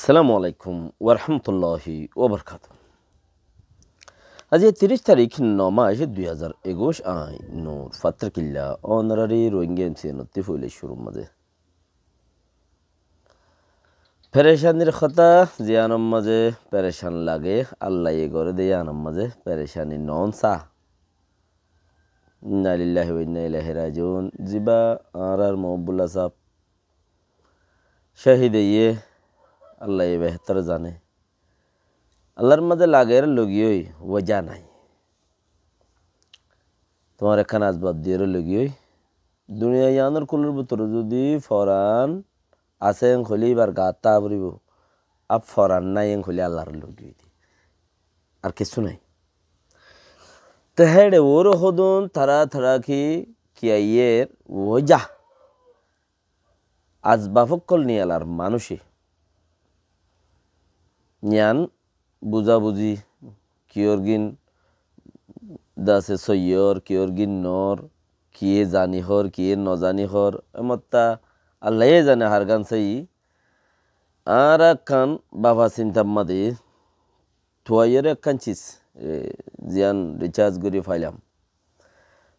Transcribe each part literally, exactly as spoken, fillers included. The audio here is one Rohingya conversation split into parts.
Assalamu alaikum warahmatulláhi wabarakátuhu. Aijja tiríc tarík, no mac, dui házar ekuic, añí Nur Fattar Killa, ónorari Rohingya M C N ottú foila cúrur mazé. Perecanir hotá, ziyánor mazé perecan lage, Allaye goré de yíanor mazé perecani noón sa. Inna lillahi wa inna ilaihi rajiun. Zibá añárar Mohibullah sáb cóhid óiye, Allaye behétor zane. Allar mazé lager logiyói, wojá nai. Tuáñr ekkán asbab diyóre logiyói. Duniya yíanor kulor bútore zodi foran asé en hoilé íbar gaát táa foribó. Ar foran nái en hoilé Allar logiyói de. Ar kessú nái. Te héçe uore hodún tará tará ki, ki aiyér wojá. Asbab ókkol niyalar manúice. Yián buzabuzi, kiyór gín dase soiyór, kiyór gín noór, kiyé zani hoór, kiyé nozani hoór, emottá Allaye zane hargán saiyí. Añára ekkán bafa sintar mazé tuaiyóre ekkán cis, e, ziyán ricas gorí failam.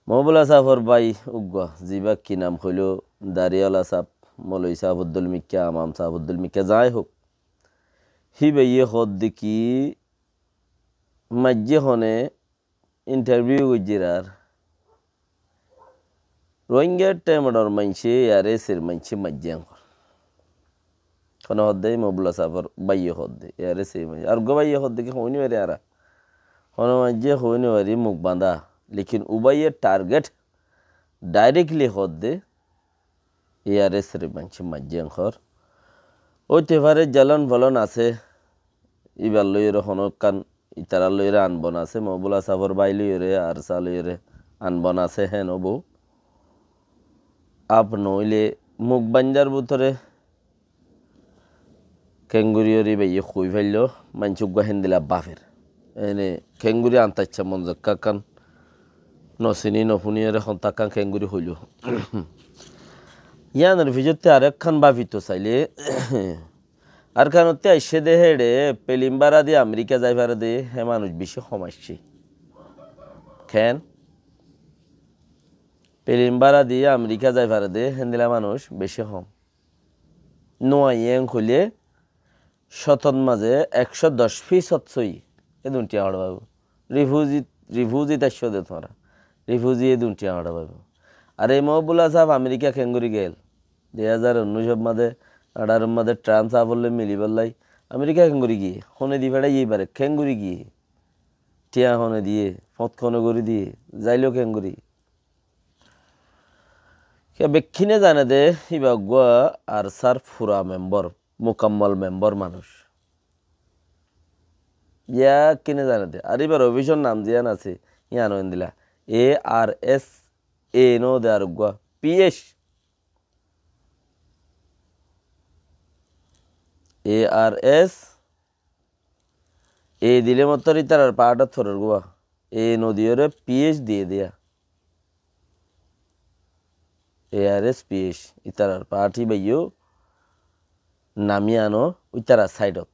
Mohibullah sáfor bái uggúa, zibá ki nam hoiló, Dariyala sáb, Moloi sáb, Abdul Mikká, Amam sáb, Abdul Mikká, zai hók. Híbaye hoódde ki, maijjé hone intarviu goijjér ar. Rohingya temedor maincé, A R S R maincé maijjé en hoór. Hone hoódde, Mohibullah sáfor báiye hoódde, A R S R maincé. Ar uggúa báiye hoódde ki hoói no fari añára. Hone maijjé hoói no fari muk bañdá. Lekin ubáiye target directly hoódde, A R S R maincé maijjé en hoór. Óite fare zalon folon asé, íbar loiyóre honókkan, itarár loiyóre anbon asé, Mohibullah sáfor bái loiyóre, ARSA loiyóre anbon asé, héen óibo. Af noóile muk baindar bútore kengori óre íbaye hoói failló, maincé uggúa héndilla báfer. Ene kengori antaiccá monzekkákkan, nosiní nofúniyóre hontákkan kengori hoiló. Yíanor fisótte arekkán báfito sailé, Arkanottú aiccé de héçe, pelim bára di Amerika zai fare de, hé manúic bicí hom aiccé. Keén? Pelim bára di Amerika zai fare de, héndilla manúic bicí hom. Nuaiyé en hoilé, cótot mazé ekcó doc fisót sóiyi, edún thiañ hoçé faibo. Rifuzi, rifuzi táiccó de tuáñra. Rifuzi edún thiañ hoçé faibo. Ar e Mohibullah sáb Amerika keéngori gel? Dui házar unnúicor mazé, añçáror mazé Trump sáfor loi milibálla Amerika keéngori giyé? Hone di feçáiye ibáre? Keéngori giyé? Thiañ hone diyé? Fót hone gorí diyé? Zailo keéngori? Kiyá bekkúne zane de, íba uggúa ARSAr fura membor, mukammol membor manúic. Bekkúne zane de. Ar íbar ofisor nam ziyán asé, yían ó endilla. A R S A no de ar uggúa, P H. A R S A dile mottor ítarar part ot forer uggúa. A no diyóre P H diyé de yá. A R S P H, ítarar part íbayó nam yían ó ítarar side ot.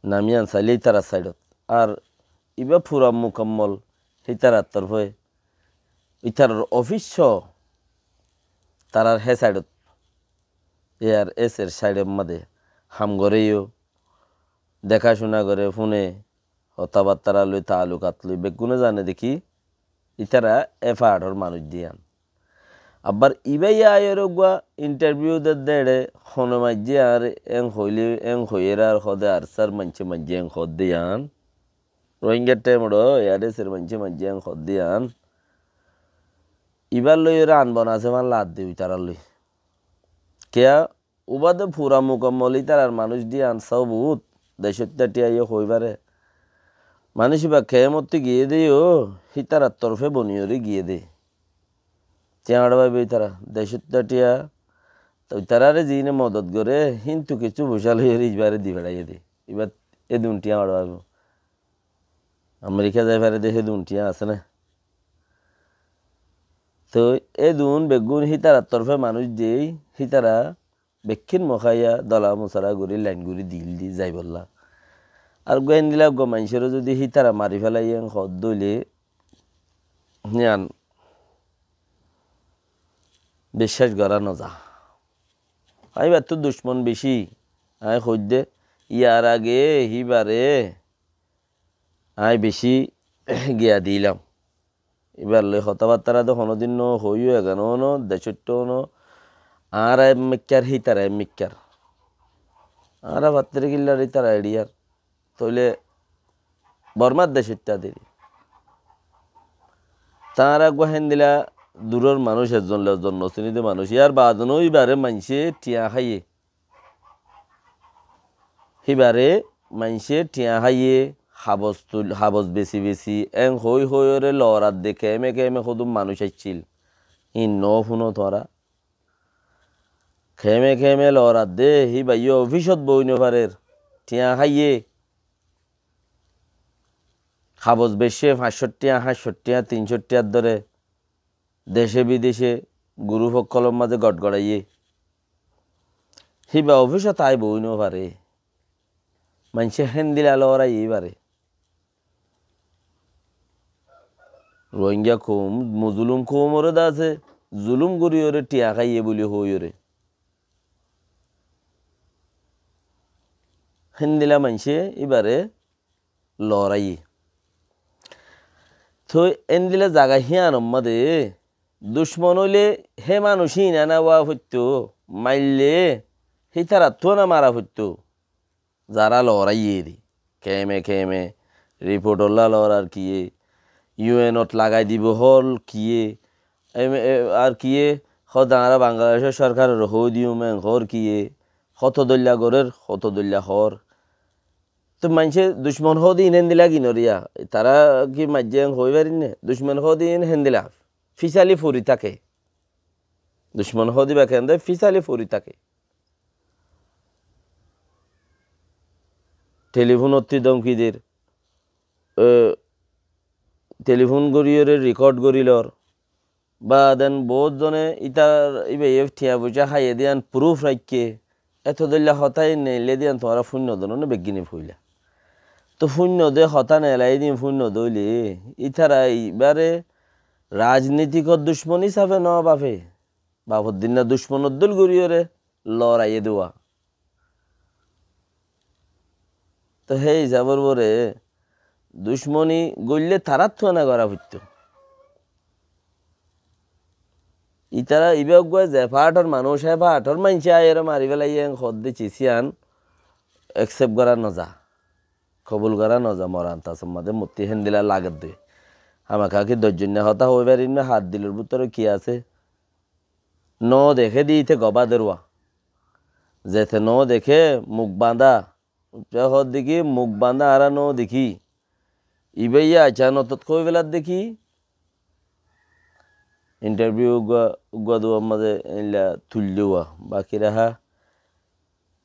Nam yían sailé ítarar side ot. Ar íba fura mukammol ítarar torfóe, ítarar ofis só tarar hé side ot. A R S R side ot mazé ham goré yó, dekácuna goré, fúne, hotábattára loi, taalukat loi, bekkúne zane de ki, ítara é part or manúic de yían. Abbar íba yá aiyóre uggúa interview der de éçe, hone maijjé añáre en hoilé, en hoiyére ar hode ARSAr maincé maijjé en hoódde yían. Rohingya thaim ot A R S R maincé maijjé en hoódde yían. Íbar loiyóre anbon asé fán laat de ítarar loi. Kiyá? Ubá de fura mukammol ítarar manúic de yían, sóbut, decóitta thiañ yó hoói fare. Manúic íba keémottú giyé de yó, hítarar torfé boniyóre giyé de. Thiañ hoçé faibo ítara, decóitta thiañ, to ítarare ziíne modot goré, híntu kessú foicá loiyóre íbaré di feçáiye de. Íba edún thiañ hoçé faibo. Amerika zai fare de hédun thiañ asé né? Toi édun beggún hítarar torfé manúic diyé, hítara bekkín mukáiya dola musára gorí lain gorí dil di zaibolla. Ar uggúa héndilla uggúa maincóre zodi hítara mari félaiye hoódde óile yián biccác gorá noza. Aññí íbattú ducmon bicí, aññí hoóidde, yar age híbare aññí bicí giya dilam. Íbar loi hotábattára de honódin no hoóiyo, eganó no, decóttou no, añára ek mikkár, hítara ek mikkár. Añára fattíri killar, hítara eçiyar. Tóile Bormár decóitta deri. Tañára uggúa héndilla durór manúic, ezzon loi ezzon nosíni de manúic. Yar baade no íbare maincé thiañ háiye. Híbare maincé thiañ háiye, habos tul-, habos besi besi, en hoói hoóiyoré looradde keéme keéme hodún manúic aiccíl. Híin no fúno tuáñra. Keéme keéme looradde, híbaye ofícot boói nofarér. Thiañ háiye. Habos beicce fañs cót thiañ, háñt cót thiañ, tin cót thiañr dóre. Decé bidecé gurúf ókkolor mazé gotgoraiyé. Híba ofícot aái boói nofaré. Maincé héndilla looraiyé íbaré. Rohingya koum, mozulum koumoré de asé, zulum goríyoré thiañ háiye buli hoóiyoré. Héndilla maincé íbaré looraiyé. Toi héndilla zaga híyanor mazé ducmon óile hé manúic híin ana wá foittó, maille hítarattú ana mara foittó. Zará looraiyé de, keéme keéme, ripotolla loorar kiyé, yu enot lagai dibo hoór kiyé, em, e, ar kiyé, hoódde añára Bangladecór sorkaroré hoói diyum en hoór kiyé, hoto dóilla gorér, hoto dóilla hoór. Toi maincé ducmon hoóde iín héndilla ginor ya, tará ki maijjé en hoói farinné? Ducmon hoóde iín héndilla, fisali fori táke. Ducmon hoóde íba keén de, fisali fori táke. Telifúnottí dómki der, e, telifún goríyoré rikót gorí lor. Baade boóut zone ítar íbaye thiañ foicá háiye de yián purúf raikké. Éto dóilla hotá iín neillé de yián tuáñra fúinno dóno né beggíne foila. Toi fúinno de hotá neelai de iín fúinno de óile, ítara ibáre rajnitikor ducmon hísafe no bafe. Bafor dinna ducmonor dóil goríyoré looraiyé de wá. Toi hé hísabor uore ducmoni goillé taráttu ana gorá foittó. Ítara ibá uggúa ze faátor manúic, hé faátor maincé aiyóre mari félaiye en hoódde cis yián eksep gorá noza, kobul gorá noza. Moran tasor mazé muttí héndilla lagedde. Hámaká ki doc zoinna hotá hoói farim né, har dilor bútore ki asé? No deké de íte gobá derúa. Zete no deké muk bañdá. Uçá hoódde ki muk bañdá añára no dekí. Ibáye acanotot hoói feladde ki? Intarviu uggúa, uggúa duwar mazé eilla tuildé uwá. Baki raha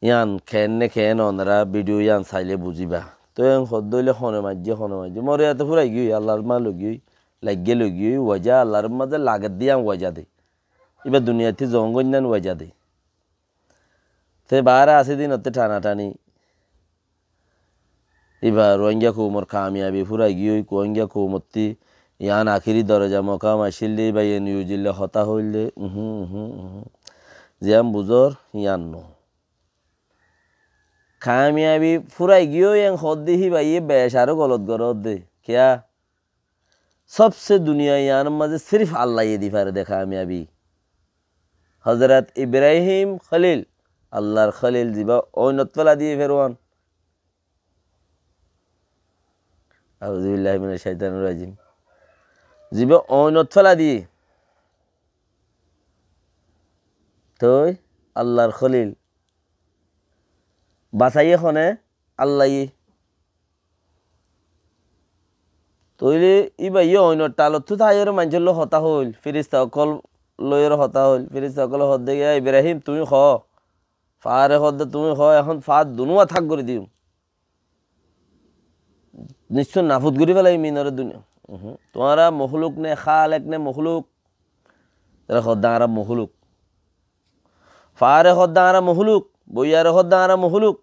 yián keénne keén onorá vidiyo yián sailé buzíba. Toi en hoódde óile hone maijjé, hone maijjé. More yate fúrai giyói, Allar ma loi giyói, laiggé loi giyói, wajá Allar mazé lagedde yián wajá de. Íba duniyaittí zoóngoinnan wajá de. Te baáre asé dinottí thana-thani. Íba Rohingya koumor kamiyabi fúrai giyói, Rohingya koumottí yián akéri doroja mokam accíl de, íba N U G lla hotá hoóil de, uhú, uhú, uhú. Ziyán buzór, yián no. Kamiyabi fúrai giyói en hoódde híbaye bec aró golot goródde. Kiyá? Sobse duniya yiánor mazé sirif Allaye di fare de kamiyabi. Hozrot Ibrahim Kholil, Allar Kholil zibá oinot féla diyé Ferwan. Auzubillahi minash shaitanir rajim. Zibá oinot féla diyé. Toi Allar Kholil basaiyé hone? Allaye. Tóile íbayé oinor thalottú táiyore maincór loi hotá hoóil, firista ókkol loiyore hotá hoóil. Firista ókkole hoódde ki, "Yá Ibrahim, tuñí hoó." Faáre hoódde, "Tuñí hoó, ehón faát dunúwa thák gorí diyum. Niccói nafut gorí félaiyum iínoré duniyat." Uhú. Tuáñra mohluk né, Khalek né mohluk? Tará hoódde, "Añára mohluk." Faáre hoódde añára mohóluk, boiyare hoódde añára mohóluk.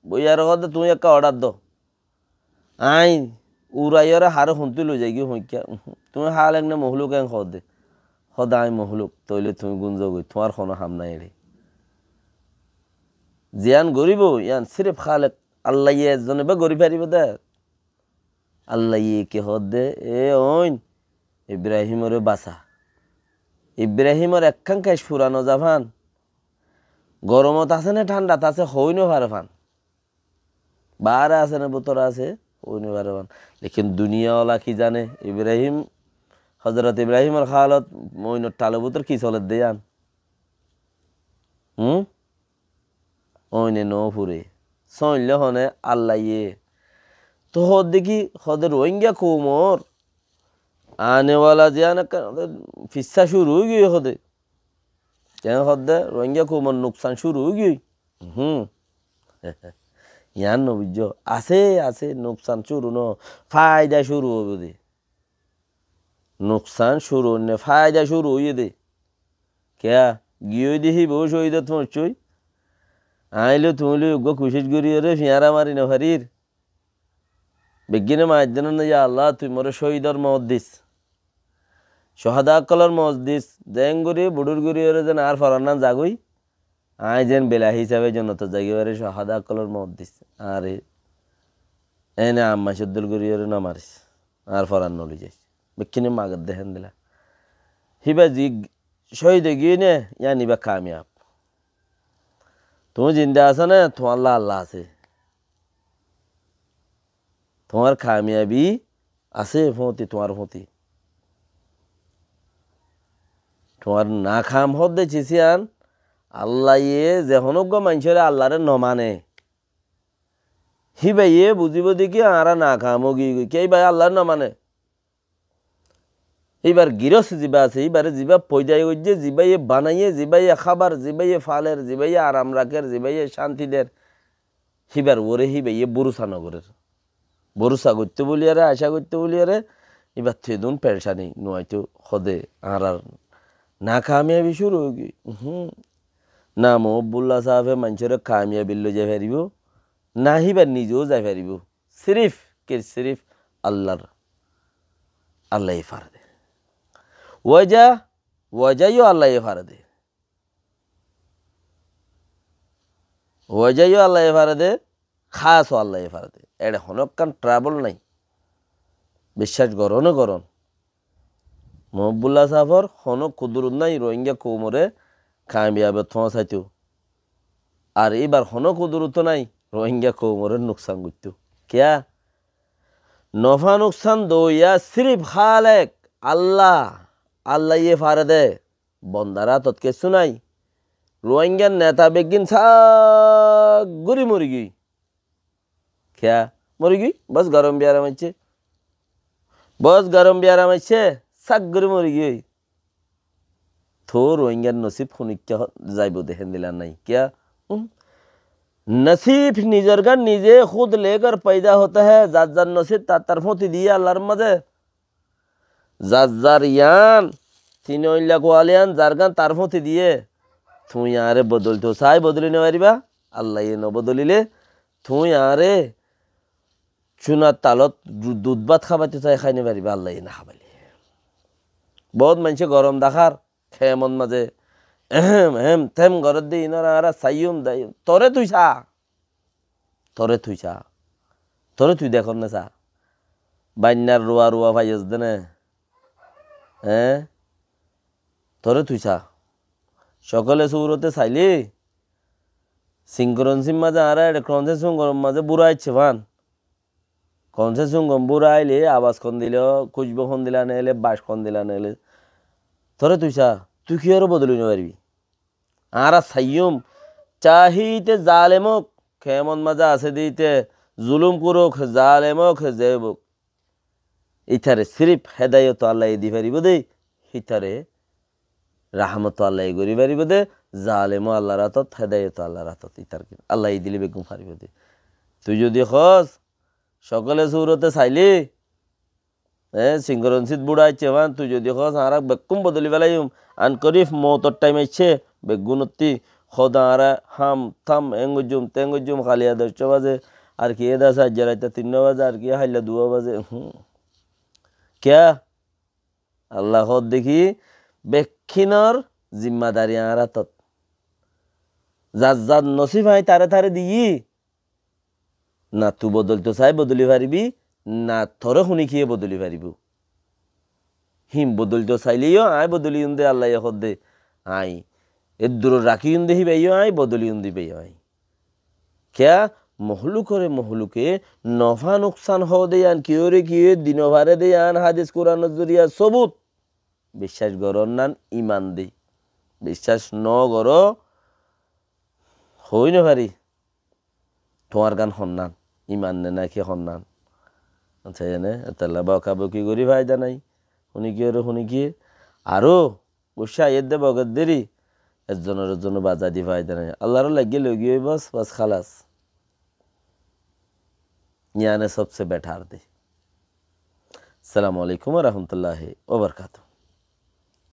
Boiyare hoódde tuñí ekká order do. Aññí uraiyóre haré hontú loizaigói hoóikka. Tuñí Hálek né mohóluk eén hoódde. Hoódde aññí mohóluk, tóile tuñí gúnzogói, tuáñr honó ham nái eçé. Ziyán goríbou, yían sírif Hálek, Allaye ezzone ibá gorí faribóu dé. Allaye ki hoódde, e óin, Ibrahímoré basa. Ibrahímor ekkán kec fura nozafán. Goromot asé né thándhat asé, hoói nofaré fán. Baáre asé né bútore asé, hoói nofaré fán. Lekin duniyawala ki zane, Ibrahím, Hozorot Ibrahímor hálot, óinor thalor bútore ki soledde yían? Hum? Óine nofure. Sóinle hone Allaye. Toóu hoódde ki, hoódde Rohingya koumor anewala ziyán ekkán fissá cúru óigiyoi hoódde. Keén hoódde Rohingya koumor nuksan cúru óigiyoi. Hum. Yían nobuijjó. Asé, asé, nuksan cúru no, faida cúru óibo de. Nuksan cúru óinne, faida cúru óiye de. Kiyá? Giyói de híba ó cóhidot foóñiccói. Aññí loi tuñí loi uggúa kucíc goríyoré fiñára mari nofarír. Beggíne maijjé né, ya Allah, tui moré cóhidor moot dis. Cóhada ókkolor moot dis. Zeén gorí buçúr goríyoré zeén añár forannán zagói. Aññí zeén bela hísabe jonnotot zaigói faré, cóhada ókkolor moot dis. Añáre ene ammá códdol goríyoré nomaris. Añár foran noloi zais. Bekkúne magedde héndilla. Híba zi cóhid óigiyoi né, yían íba kamiyab. Tuñí zinda asó né, tuáñlla Allah asé. Tuáñr kamiyabi asé fúñti, tuáñr fúñti. Tuáñr nakam hoódde cis yían, Allaye ze honó uggúa maincóre Allaré nomane. Híbaye buzíbo de ki añára nakam óigiyoi, kiyá íbaye Allaré nomane. Íbar girós zibá asé, íbare zibá foida goijjé, zibáye banaiyé, zibáye hábar, zibáye faler, zibáye aram raker, zibáye cánti der, híbar uore híbaye bórusa nogorér. Bórusa goittó buliyaré, acá goittó buliyaré, íbattú edún perecani nuaitó hoóde añárar nakamiyabi cúru óigiyoi. Uhúm. Na Muhibbulla sáfe maincóre kamiyabit loi zai faribóu, na híba nize ó zai faribóu. Sirif, ki sirif Allar, Allaye fare de. Waja, waja yó Allaye fare de. Waja yó Allaye fare de, hás ó Allaye fare de. Eçe honókkan trouble nái. Biccác gorón ó gorón. Muhibbulla sáfor honó kudurut nái Rohingya koumoré kamiyabot foóñsaitó. Ar íbar honó kudurut nái Rohingya koumoré nuksan goittó. Kiyá? Nofa nuksan doiya sirif Hálek Allah, Allaye fare de. Bondar átot kessú nái. Rohingyar neta beggín sak gorí morigiyoi. Kiyá? Morigiyoi. Bos gorom biyaram aiccé. Bos gorom biyaram aiccé. Sak gorí morigiyoi. Toóu Rohingyar nosib honikká zaibo de héndilla nái. Kiyá? Hum. Nosib nizor gán nize khud lekar faida hota hai, zar zar nosib tar tar fóñti diye Allar mazé. Zar zar yían, tin oilla kuwali yían zar gán tar fóñti diye. Tuñí añáre bodolto sai bodoli nofaribá, Allaye nobodolile, tuñí añáre cúnar talot du-, dud bát hábaito sai hái nofaribá, Allaye nohábaile. Bout maincé gorom dakár, kemot mazé, ehem, ehem, tem gorédde, inor añára saiyum, daiyum. Toré tui sa. Toré tui sa. Toré tui dekór né sa. Bainnar ruwa ruwa faiyos dé né. Eé? Toré tui sa. Sokole surote sailé, sinkron sim mazé añára eçe kronse sungron mazé bura aiccé fán. Kronse sungron bura aile abas hondila, kucbo hondila neile, bac hondila neile. Toré tui sa, tui kiyóre bodoli no faribi? Añára saiyum, cahé íte zalem ók, kemot mazé asé de íte, zulum kuruk, zalem ók, ze ók. Ítare sirif hedayot Allaye di faribó de, ítare rahmot Allaye gori faribó de, zalem ó Allar átot, hedayot ó Allar átot, ítar ki Allaye dile beggún faribó de. Tui zodi hos, sokole surote saile, Eé, singoronsit búra aiccé fán, tui zodi hoós añára bekkún bodoli felaiyum, ankorif moutor thaim aiccé, beggúnottí hoó de añára ham tham, eén goijjum, teén goijjum, háliya doccó bazé, ar ki éde asé aijja raitta tinnó bazé, ar ki háilla duwá bazé. Hum. Kiyá? Allah hoódde ki, bekkínor zimmadari añár átot. Zar zar nosib aññí taré taré diyí, na tui bodolito saái bodoli faribi, na toré hunikiye bodoli faribó. Hín bodolito saileyó aññí bodoliyum de, Allaye hoódde aññí. Eddurot rakíyum de híbayó aññí, bodoliyum de híbayó aññí. Kiyá? Mohlukore mohluke nofá nuksan hoó de yián, kiyóre kiyé di nofaré de yián hádis Kuranor zoriya sobut. Biccác goron nan iman de. Biccác nogoró, hoói nofari. Tuáñr gán honnán? Iman ne náki honnán? Accá, ene, etalla bokaboki gorí faida nái. Hunikiyoré hunikiye. Aró Guccá aiyér de bogor deri, ezzonor ezzon bazai di faida nai. Allaró laiggé loigiyói bas, bas hálas. Yiáne sobse bethar de. Assalamu alaikum wa rahmatullahi wa barakatuhu.